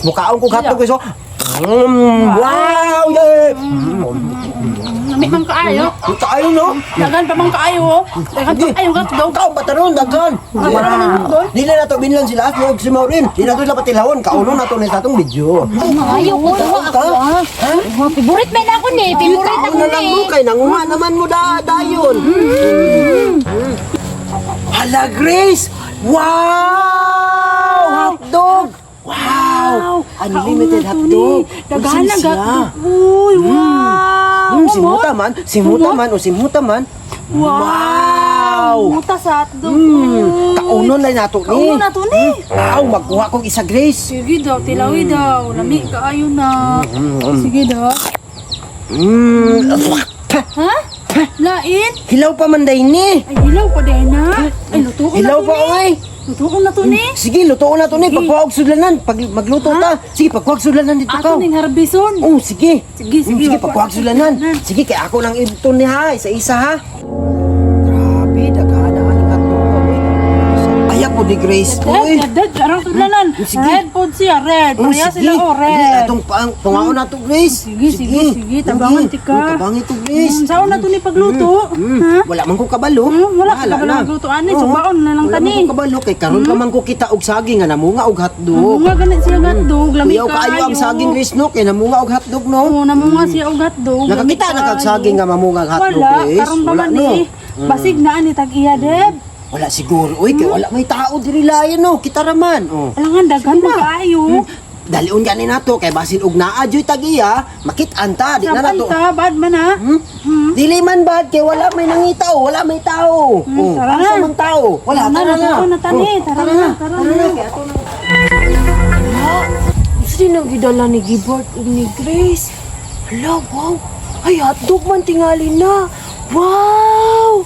Mukaon ko hotdog, Grace. Oh. Wow! Yeah! Lami man kaayo. Kaayo, no? Daghan pa man kaayo. Oh. Daghan pa kaayo hotdog. Kaon pa taron, daghan. Wala man ang hotdog. Dili na to binlan sila at si Maureen. Di na to sila patilawon. Kauno na to ni sa atong video. Ayaw ko to Kaon ka? ako ah. Favorite man ako ni, favorite Kaon ako na lang ni. mo kay nanguha naman mo da dayon. Hala, Grace! Wow! Hotdog! Wow! Unlimited hotdog. Daghan Unsa ang siya? hotdog. Uy, wow. Simuta man, simuta man, o simuta man. Wow! Muta sa hotdog. Kaunon lang nato ni. Kaunon na to ni. Wow, magkuha kog isa, Grace. Sige daw, tilawi daw. Lami kaayo na. Sige daw. Ha? Lain? Hilaw pa man day ni. Ay, hilaw pa din na. Ay, luto ko na Hilaw to pa ni. oy. Luto ko na to ni. Sige, lutoon na to ni. Sige. Pagkuha og sudlanan, pag magluto ta. Sige, pagkuha og sudlanan dito Ato ka. ning harbison. Oh, sige. Sige, sige, Sige, magkuha pagkuha og sudlanan. Sige, kay ako nang ito ni ha, isa-isa ha. Grabe, daghan ang aning hotdog oy. Aya po ni Grace, oy. Red, red, arang sudlanan. Sige. Red po siya, red. Oh, Pareha sige. sila, oh, Dili, red. atong pang pangaon na to, Grace. Sige, sige, sige. Tabangan ti ka. Tabangan to, Grace. Saan na to ni pagluto? Ha? Wala man ko kabalo. Wala ka Bahala kabalo na. magluto, ani. Oo. Subaon na lang Wala tani. man ko kabalo kay karon pa man ko kita og saging nga namunga og hotdog. Namunga ganit siya hotdog. Lami Kuyaw kaayo ang saging, Grace, no? Kay namunga og hotdog, no? Oo, namunga siya og hotdog. Lami Nakakita na kag kaayo. saging nga mamunga og hotdog, Wala, Grace. karon pa Wala, man no? eh. Basig na ani tag iya, Deb. Wala siguro. Uy, kay wala may tao diri layo, no? Kita ra man. Oh. Alangan daghan man kaayo. Dalion gani nato kay basin og naa joy tag-iya, makit-an ta, di na Sapan nato. ta, bad man ha. Dili man bad kay wala may nangita oh, wala may tao. Oh, tara asa na. man tao? Wala, Tara tara na, na. tara na, tani. Oh, Tara na, tara na. Gusto din ang gidala ni Gibert ug ni Grace. Hala, wow. Ay, hotdog man tingali na. Wow!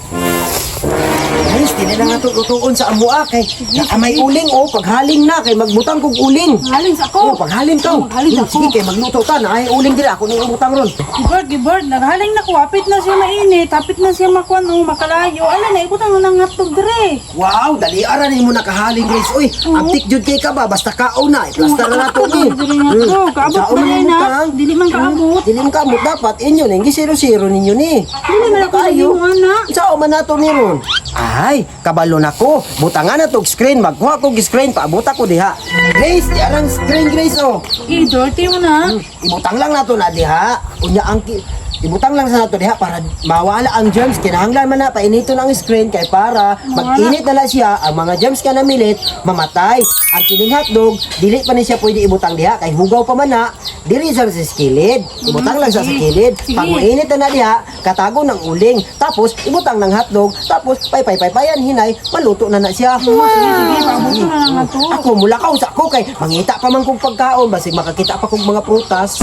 Guys, dili na nga to lutuon sa amoa kay naa may uling oh, paghaling na kay magbutang kog uling. Haling sa Oh, ako. paghaling ka. Oh, maghaling ako. Sige kay magluto ta na ay uling diri ako ning ibutang ron. Gibert, Gibert, naghaling na ko. Hapit na siya mainit. Hapit na siya makuan o makalayo. Ala na, ibutang na ng hotdog dire. Wow, dali ara nimo nakahaling, Grace. Uy, abtik jud kay ka ba basta kaon na, iplasta na nato ni. Dili nga to. Kaabot Kaon ba na na? ibutang. Dili man kaabot. Dili man kaabot dapat inyo ning gisero-sero ninyo ni. Dili man ako Kayo. naging ana. Sao man nato ni ron? Ay, kabalo na ko. Butangan na tog screen, magkuha kog screen paabot ako diha. Grace, di arang screen, Grace oh. Eh, dirty mo na. Ibutang lang nato na diha. Unya ang ibutang lang sa nato diha para mawala ang germs. Kinahanglan man na painiton ang screen kay para mag-init na lang siya ang mga germs ka namilit mamatay. Ang kining hotdog dili pa ni siya pwede ibutang diha kay hugaw pa man na diri sa kilid. Ibutang lang sa kilid. Sige. Pag mainit na na diha, katago ng uling. Tapos ibutang ng hotdog, tapos paypay paypayan hinay, maluto na na siya. Sige, sige, paabot na lang ato. Ako mulakaw sa ako kay mangita pa man kog pagkaon basig makakita pa kog mga prutas.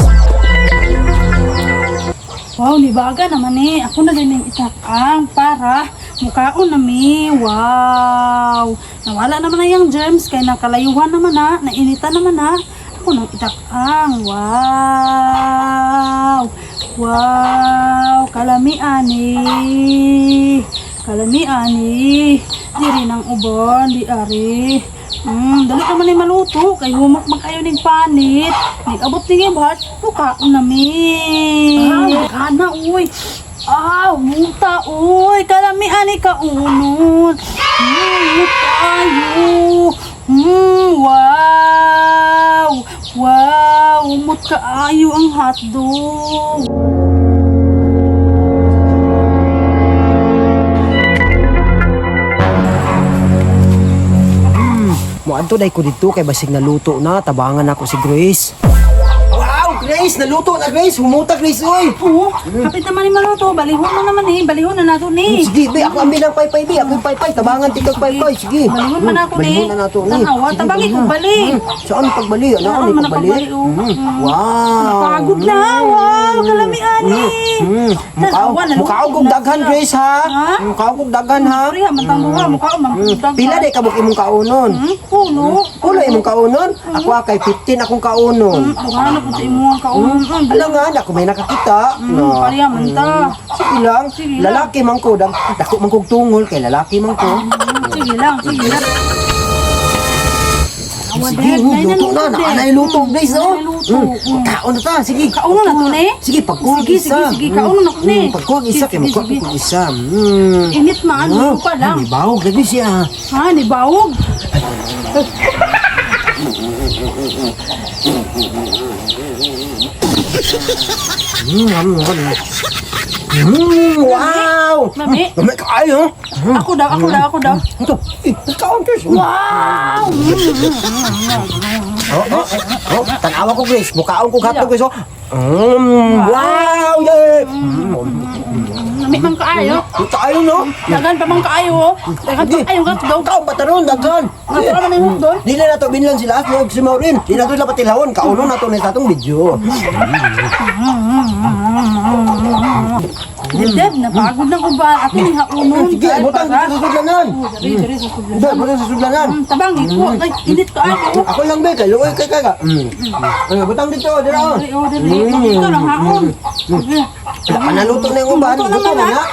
Wow, libaga naman eh. Ako na din yung itakang para mukaon na mi. Wow! Nawala naman na yung germs kay nakalayuhan naman na, nainitan naman na. Ako nang itakang. Wow! Wow! Kalami ani. Kalami ani. Diri ng ubon, di ari. Dali ka man ni maluto kay humok man kayo ning panit. Nag-abot ni Gibhat, mukaon na mi. Ah, kana uy. Ah, muta uy, kalami ani kaunon. Muta ayo. Wow. Wow, umot kaayo ang hotdog. Moadto day ko didto kay basig naluto na, tabangan ako si Grace. Wow, Grace, naluto na Grace, humuta Grace oy. Oo, kapit naman ni maluto, balihon na naman eh, balihon na nato ni. Sige, be, ako ambi ng paypay be, ako yung paypay, tabangan tikag paypay, sige. Balihon man ako ni. Balihon na nato ni. Tanawa, Sige, tabangi balihon. ko bali. Saan pagbali? Ano Saan ni man pagbali? pagbali, oh. Wow. Pagod na, wow, kalami ani. Mukha, Tanawa, naluto mukha og na daghan siya. Grace ha. Ha? Mukha og daghan ha. Sorry ha, matang buha, mukha man daghan. Pila day kabuk imong kaunon? Pulo. Pulo imong kaunon? Ako kay 15 akong kaunon. Mukha na po sa imong kaunon. Alam nga, ako may nakakita. Pareha man ta. Sige lang, Sige lang. lalaki man ko. Dako man kog tungol kay lalaki man ko. Sige lang, sige lang. Sige, luto na. Naanay luto, guys, no? Naanay luto. Kaon na ta, sige. Kaon na to, ne? Sige, pagkuha Sige, isa. sige, sige, kaon na ko, ne. Pagkuha isa, Sige, kay magkuha sige. ko isa. Init man, Wow, luto pa lang. Ay, bawog lagi siya. Ha, ni bawog. Wow! Lami. Lami kaayo. Ako daw, ako daw, ako daw. Ito, eh, kaon, Chris. Wow! Oh, tanawa ko, Grace. Mukaon ko hotdog, Grace. Oh. Wow! Yeah! Lami man kaayo. Kaayo, no? Dagan pa man kaayo, oh. Dagan pa kaayo hotdog. Kaon pa taron, daghan. Ako naman yung hotdog. Di na nato binlan sila at si Maureen. Di na to sila patilawon. Kauno na to ni sa atong video. Deb, napagod na ko ba? Ako ni haunon. Sige, butang sa sudlanan. Diri, diri sa sudlanan. Hindi, butang sa sudlanan. Tabang iko. Ay, init kaayo. Ako lang be, kayo kay kay ka. Ano, butang dito, dira. Oh. Diri, oh, diri. Ito lang haon. Sige. Wala pa naluto na yung uban. Luto Luto naman, na na.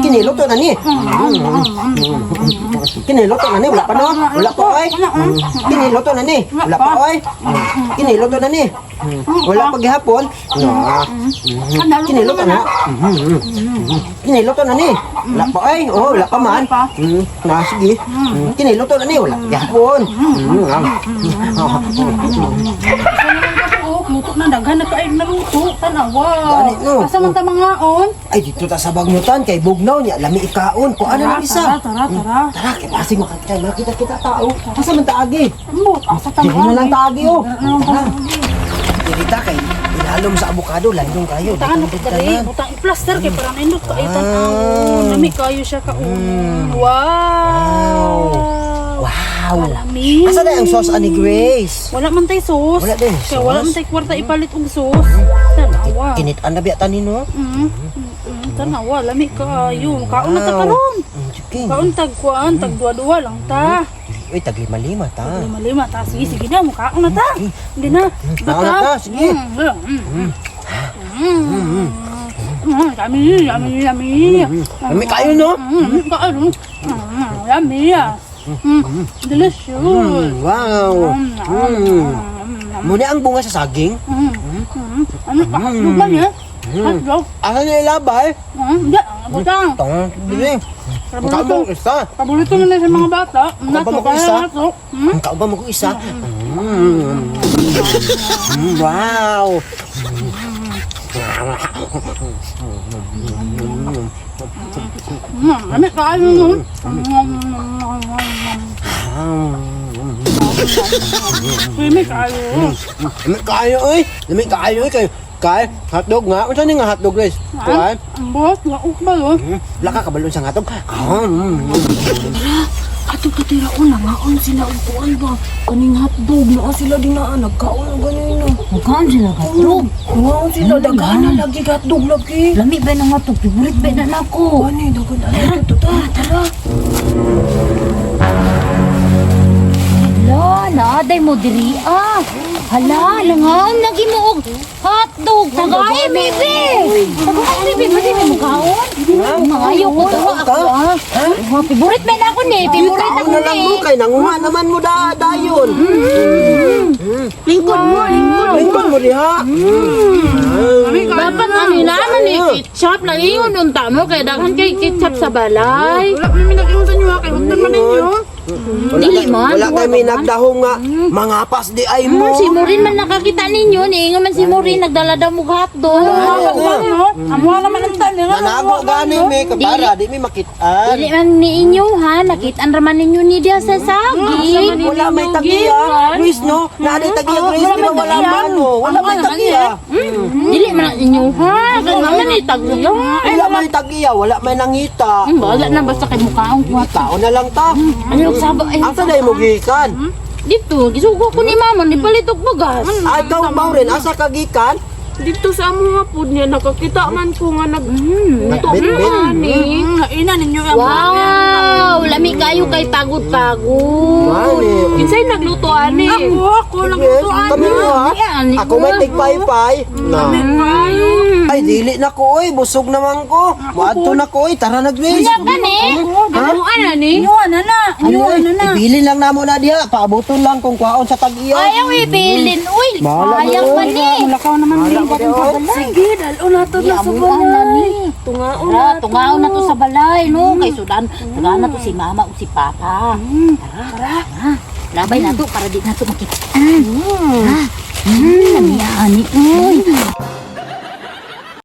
Kini, luto na ni. Kini, luto na ni. Wala pa no. Wala pa oy. Kini, luto na ni. Wala pa oy. Kini, luto na ni. Wala pa gihapon. Ah, naluto Kini, luto naman, na. Kini, luto na ni. Wala pa oy. Oh, wala pa man. Na, sige. Kini, luto na ni. Wala pa gihapon. Oh, luto na daghan na kaayo naluto. Tanawa. Gani, no. Asa man ta mangaon? Ay, dito ta sa bagnutan kay bugnaw niya. Lami ikaon. Kuan na lang isa. Tara, tara, tara. Tara, kay basig makakita, makita kita tao. Asa man taagi? Ambot, asa ta Dili na lang taagi oh. Tara. Tara. Dili ta kay ilalom sa abukado, landong kayo. Butang Dito diri, tanan. butang i-plaster kay para nindot kaayo tan-awon. Lami kaayo siya kaon. Wow. Wow. Kalami. Asa na ang sauce ani Grace? Wala man tay sauce. Wala din Kaya wala sauce? man tay kwarta ipalit og sauce. Tanawa. Kinit-an na biya tanin no? Tanawa, lami kaayo. Kaon na ta karon. Sige. Kaon tag kuan, tag duwa-duwa lang ta. Uy, tag lima-lima ta. Lima-lima ta. Sige, sige na, mukaon na ta. Hindi na. Kaon na ta, sige. Yummy, yummy, yummy. Lami kayo no? Kaon. Yummy. Delicious. Wow. Muna ang bunga sa saging. Ano ka? Hotdog man eh. Hotdog. Asa na ilabay? Hindi, butang. Tong, bili. Kaon mo isa. Paborito na na sa mga bata. Ako ba mo ko isa? Nato. Kaon ba mo ko isa? Wow. Lami kaayo nun. Lami kaayo. Lami kaayo oy. Lami kaayo oy kay kay hotdog nga. Unsa ni nga hotdog guys? Kuan? Ambot, laok ba yun? Wala ka kabalon sa hotdog. Ah. Ato tatira ko nangaon sila og kuan ba. Kaning hotdog naa sila dinaa nagkaon og ganina. Magkaon sila hotdog. Nangaon sila daghana lagi hotdog lagi. Lami ba na nga to? Favorite ba na nako? Ani daghan ana to tara tara. Hala, naaday mo diri ah. Hala, nangaon lagi mo og hotdog. Tagay, bebe. Tagay, bebe. Pwede na mo kaon? Maayo ko to ako ah. Favorite ba na ako ni? Favorite Kaon ako na lang ni. mo kay nanguha naman mo da dayon. Lingkod mo, lingkod. Lingkod mo diha. Dapat ano naman eh, ketchup. Nag-iyon unta mo, kaya daghan kay ketchup sa balay. Wala namin nag-iwan sa inyo ha, kay hotdog man ninyo. Wala Dili man, Wala wala kami man. nagdahong nga mga pas di ay mo. Si Maureen man nakakita ninyo, ni man si Maureen nagdala daw mo hotdog. Ano? Amuha naman ang tani. Nanago gani mi kapara di mi makitaan. Dili man ni inyo ha, nakitaan raman ninyo ni diya sa saging. Wala may tagiya. Grace no, naa di tagiya Grace di ba wala man no. Wala may tagiya. Dili man ang inyo ha, ganun man ni tagyo. Wala may tagiya, wala may nangita. Wala na basta kay mukhaong kuha. Tao na lang ta. Ano saba ay Asa na mo gikan? dito gisugo ko ni mama ni palit og bugas. Ay, ikaw Maureen, asa ka gikan? Dito sa amo nga pud niya nakakita man ko nga nag Bit bit. ani. Ina ninyo ang Wow, lami kayo kay pagod-pagod. Mani. Kinsay nagluto ani? Ako, ako, Yes, naglutuan. kami mo ha. Yan, Ako may tigpaypay. Na. Ay, dili na ko oy, busog naman ko. Moadto na ko oy, tara na, Grace. Wala ka ni. Ano na ni? Inyuan na na. Ano Inyuan oy, na na. ibilin lang namo na diha, paabuton lang kung kwaon sa tag-iya. Ayaw ibilin, uy. Bahala Sayang mo, man ni. Mulakaw naman ni. Sige, dalo na to na sa Amuan na balay. ni. Tungaon Tara, na to. tungaon na to sa balay, no? Kay sudan, tagaan na to si mama o si papa. Tara. Tara. Labay na to para di na to makita. Ah. Lamian ni, uy.